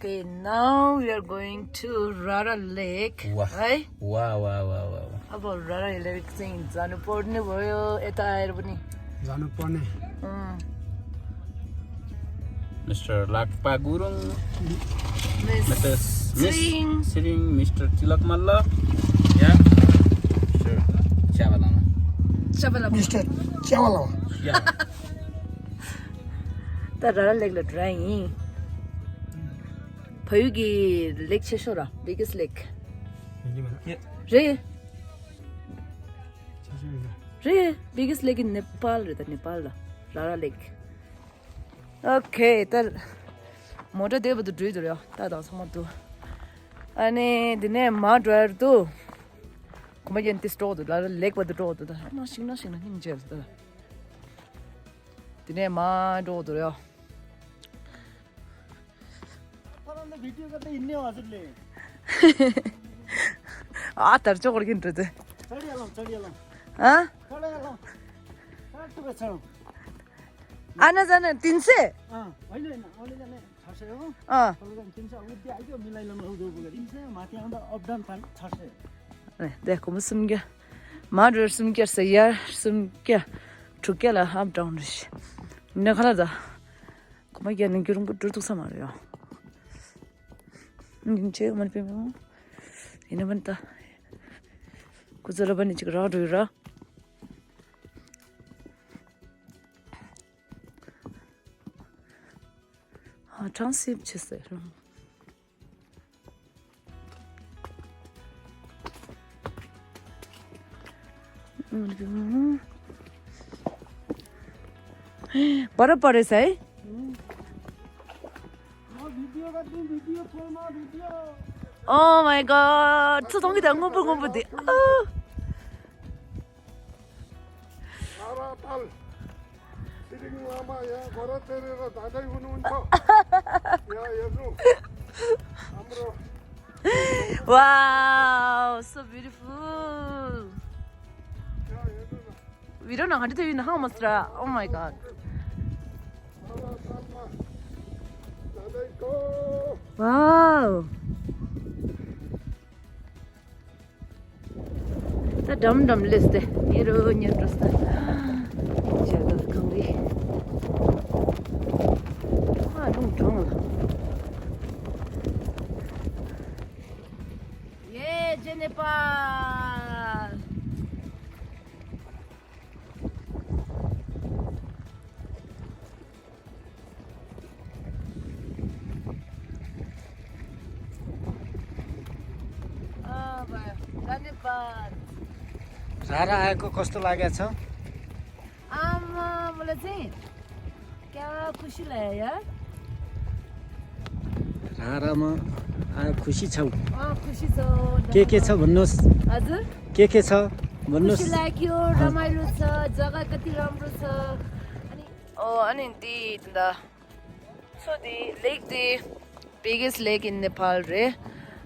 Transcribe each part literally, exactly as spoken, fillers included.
Okay, now we are going to Rara Lake. Wow. Right? Wow, wow, wow, wow, wow. अब रारा लेक चाहिँ जानुपर्ने भयो, यता आएर पनि। जानुपर्ने। अँ। Mister Lakpa Gurung, miss Mrs, miss Tsering. Tsering, mister Tilak Malla. Yeah, mister Chyawa Lama. Chyawa Lama. Mister Chyawa Lama. Yeah. त रारा लेक ल ड्राई। ཕ་ཡུལ་གྱི་ལེག་ཆེ་ཤོས་ར། Biggest lake. རེད། རེད། Biggest lake in Nepal རེད་ད། ནེ་པཱལ་ལ། ར་ར་ལེག། ཨོ་ཁེ། ད་མོ་ཊ་དེ་བར་དུ་འགྲོ་དུ་རེད། ད་དང་ཚང་མ་འདུག་ཨ་ནི་འདི་ནས་མར་འགྲོ་ཡར་འདུག་གོམ་པ་ཡན་ཏིས་འགྲོ་འདུག་ལ་ལེག་བར་དུ་འགྲོ་འདུག་ད་ན་ཤིང་ན་ཤིང་ན་སྙིང་རྗེ་ད། འདི་ནས་མར་འགྲོ་འདུག་རེད། ཁོ་རང་ལ་བི་ཌིའོ་ག་དེ་ཡིན་ནི་བ་ཟེར་ལེ། ཨ་དར་ཅོག་གོར་གིན་འགྲོ་དེ། ཚར་ཡ་ལང་ཚར་ཡ་ལང་། ཨ། ཚར་ཡ་ལང་། ཚར་ཏུ་ག་ཚར། ཨ་ན་ཟ་ན་ཏིན་སེ། ཨ་ཨ་ལེ་ན་ཨ་ལེ་ན་ནེ་ཚར་སེ་ཡོ། ཨ། ཁོ་རང་ཏིན་སེ་ཨུ་དེ་ཨ་ཡོ་མི་ལ་ལ་ལ་ཨུ་དོ་གོ་ག་ཏིན་སེ་མ་ཏི་ཨང་ད་ཨབ་ཌན་ཕན་ཚར་སེ། ནས་དེ་ཁོ་མོ་སུམ་བརྒྱ། མ་འགྲོ་སུམ་བརྒྱ་ཟེར་ཡར་སུམ་བརྒྱ། དྲུག་བརྒྱ་ལ་ཨབ་ཌན་རེད། ནས་ཁ་ལ་ད། ཁོ་མ་རྒྱ་ནས་རྒྱུ་རིང་པོ་འགྲོ་ཐུག་ས་མ་རེད་ཡ། ཡིན་ཆེ་མ་ནི་པེ་མོ། ཡིན་ན་མ་ནི་ད། ཁོ་ཚོ་ལ་བ་ནི་ཅིག་རག་འགྲོ་ཡོད་ར། ཧ་ཅང་སེབ་ཆེ་ཟེར། बर्फ परेछ है। Oh my god, छु थोंगी दा ngumbu ngumbu di. Oh. Wow, so beautiful. Video na handi te na ha masra. Oh my god. Wow. ད་འགྲམ་འགྲམ་སླེབས་ཏེ་ཉེ་རུ་ཉེ་རུ་ས་ཇ་ག་གང་རེད། ཨ་རླུང་གྲང་ལ། ཡེ་ཇེ་ནེ་པཱལ། धन्यवाद। रारा आएको कस्तो लागेको छ? आमा, मलाई चाहिँ क्या खुसी लाग्यो यार। रारामा आयो, खुसी छौ? अँ, खुसी छ। के के छ भन्नुहोस्? हजुर? के के छ भन्नुहोस्? खुसी लाग्यो, रमाइलो छ, जग्गा कति राम्रो छ। अनि ओ, अनि ती त सो ती लेक ती biggest lake in Nepal རེད།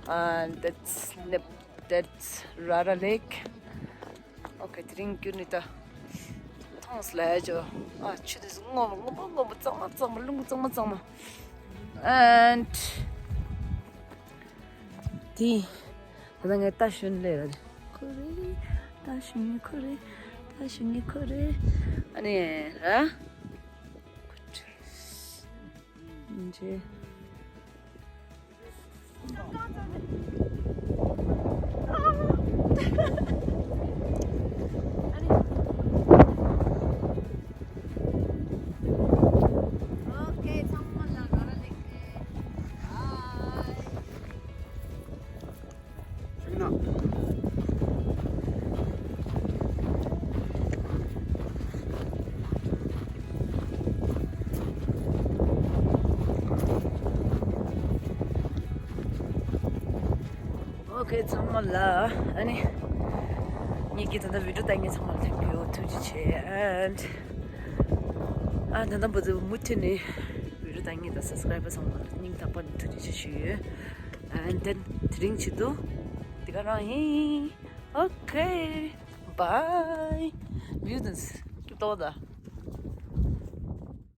And that's Nep- that's Rara Lake. Okay, དེ་རིང་རྒྱུ་ནི་ད་ཐོངས་ལས་ཇོ། ཨ་ཆུ་དེ་སྔོན་པོ་སྔོན་པོ་སྔོན་པོ་གཙང་མ་གཙང་མ་རླུང་གཙང་མ་གཙང་མ། And དེ་ད་ལྟ་ངས་རྟ་ཞོན་ལས་ར་ཁོ་རེ། རྟ་ཞོན་ནི་ཁོ་རེ། རྟ་ཞོན་ནི་ཁོ་རེ། ཨ་ནི་ར། ཇེ། Okay, ཚང་མ་ལ་ཨ་ནི་ངེད་ཀྱི་ད་ལྟ་བི་ཌིའོ་ལྟ་མཁན་ཚང་མ་ལ་thank you ཐུགས་རྗེ་ཆེ། And ཨ་ད་ལྟ་བར་དུ་མུ་མཐུད་ནས་བི་ཌིའོ་ལྟ་མཁན་དང་སབ་སི་ཀ་རའི་བར་ཚང་མ་ལ་སྙིང་ཐག་པ་ནས་ཐུགས་རྗེ་ཆེ་ཞུ་ཡོད། And then དེ་རིང་ཆེད་དུ་དེ་ག་རང་ཡིན། Okay, bye. View དང་ཏོག་ད།